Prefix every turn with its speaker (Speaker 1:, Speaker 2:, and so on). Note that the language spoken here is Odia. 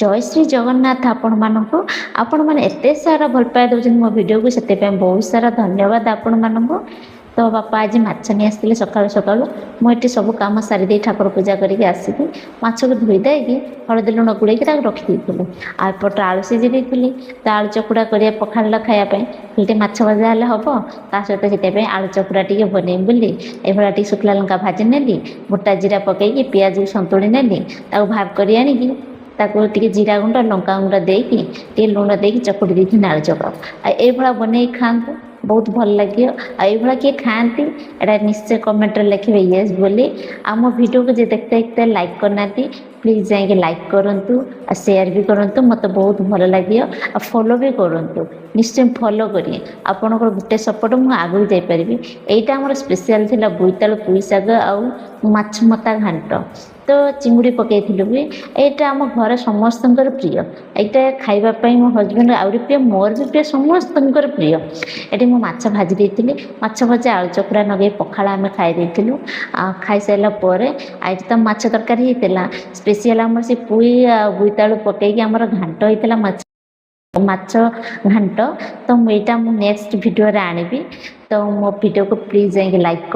Speaker 1: ଜୟ ଶ୍ରୀ ଜଗନ୍ନାଥ ଆପଣମାନଙ୍କୁ। ଆପଣମାନେ ଏତେ ସାରା ଭଲ ପାଇବା ଦେଉଛନ୍ତି ମୋ ଭିଡ଼ିଓକୁ, ସେଥିପାଇଁ ବହୁତ ସାରା ଧନ୍ୟବାଦ ଆପଣମାନଙ୍କୁ। ତ ବାପା ଆଜି ମାଛ ନେଇ ଆସିଥିଲେ ସକାଳୁ ସକାଳୁ। ମୁଁ ଏଠି ସବୁ କାମ ସାରିଦେଇ ଠାକୁର ପୂଜା କରିକି ଆସିକି ମାଛକୁ ଧୋଇ ଦେଇକି ହଳଦୀ ଲୁଣ ଗୋଳେଇକି ତାକୁ ରଖିଦେଇଥିଲି। ଆଉ ଏପଟେ ଆଳୁ ସିଝେଇ ଦେଇଥିଲି, ତ ଆଳୁ ଚକୁଡ଼ା କରିବା ପଖାଳ ଖାଇବା ପାଇଁ। ଖାଲି ଟିକେ ମାଛ ଭଜା ହେଲେ ହେବ, ତା ସହିତ ସେଥିପାଇଁ ଆଳୁ ଚକୁଡ଼ା ଟିକେ ବନେଇବି ବୋଲି ଏଇଭଳିଆ ଟିକେ ଶୁଖିଲା ଲଙ୍କା ଭାଜି ନେଲି, ଗୋଟା ଜିରା ପକେଇକି ପିଆଜକୁ ସନ୍ତୁଳି ନେଲି। ତାକୁ ବାହାର କରି ଆଣିକି ତାକୁ ଟିକେ ଜିରା ଗୁଣ୍ଡ, ଲଙ୍କା ଗୁଣ୍ଡ ଦେଇକି ଟିକେ ଲୁଣ ଦେଇକି ଚକୁଡ଼ି ଦେଇଥିଲି ଆଳୁ ଚକଡ଼ା। ଆଉ ଏଇଭଳିଆ ବନେଇକି ଖାଆନ୍ତୁ, ବହୁତ ଭଲ ଲାଗିବ। ଆଉ ଏଇଭଳିଆ କିଏ ଖାଆନ୍ତି, ଏଇଟା ନିଶ୍ଚୟ କମେଣ୍ଟରେ ଲେଖିବେ ୟେସ୍ ବୋଲି। ଆଉ ମୋ ଭିଡ଼ିଓକୁ ଯେ ଦେଖିତେ ଦେଖିତେ ଲାଇକ୍ କରିନାହାନ୍ତି, ପ୍ଲିଜ୍ ଯାଇକି ଲାଇକ୍ କରନ୍ତୁ ଆଉ ସେୟାର ବି କରନ୍ତୁ, ମୋତେ ବହୁତ ଭଲ ଲାଗିବ। ଆଉ ଫଲୋ ବି କରନ୍ତୁ, ନିଶ୍ଚୟ ଫଲୋ କରିବେ। ଆପଣଙ୍କର ଗୋଟେ ସପୋର୍ଟ ମୁଁ ଆଗକୁ ଯାଇପାରିବି। ଏଇଟା ଆମର ସ୍ପେଶିଆଲ ଥିଲା ବୋଇତାଳୁ ପୁଇ ଶାଗ ଆଉ ମାଛ ମତା ଘାଣ୍ଟ, ତ ଚିଙ୍ଗୁଡ଼ି ପକେଇଥିଲୁ ବି। ଏଇଟା ଆମ ଘରେ ସମସ୍ତଙ୍କର ପ୍ରିୟ। ଏଇଟା ଖାଇବା ପାଇଁ ମୋ ହଜବେଣ୍ଡ ଆହୁରି ପ୍ରିୟ, ମୋର ବି ପ୍ରିୟ, ସମସ୍ତଙ୍କର ପ୍ରିୟ। ଏଠି ମୁଁ ମାଛ ଭାଜି ଦେଇଥିଲି। ମାଛ ଭଜା ଆଳୁ ଚକୁଡ଼ା ଲଗେଇ ପଖାଳ ଆମେ ଖାଇ ଦେଇଥିଲୁ। ଆଉ ଖାଇସାରିଲା ପରେ ଆଜି ତ ମାଛ ତରକାରୀ ହେଇଥିଲା ସ୍ପେଶିଆଲ ଆମର, ସେ ପୁଇ ଆଉ ବୋଇତାଳୁ ପକେଇକି ଆମର ଘାଣ୍ଟ ହେଇଥିଲା, ମାଛ ଘାଣ୍ଟ। ତ ମୁଁ ଏଇଟା ମୁଁ ନେକ୍ସଟ ଭିଡ଼ିଓରେ ଆଣିବି। ତ ମୋ ଭିଡ଼ିଓକୁ ପ୍ଲିଜ୍ ଯାଇକି ଲାଇକ୍ କର।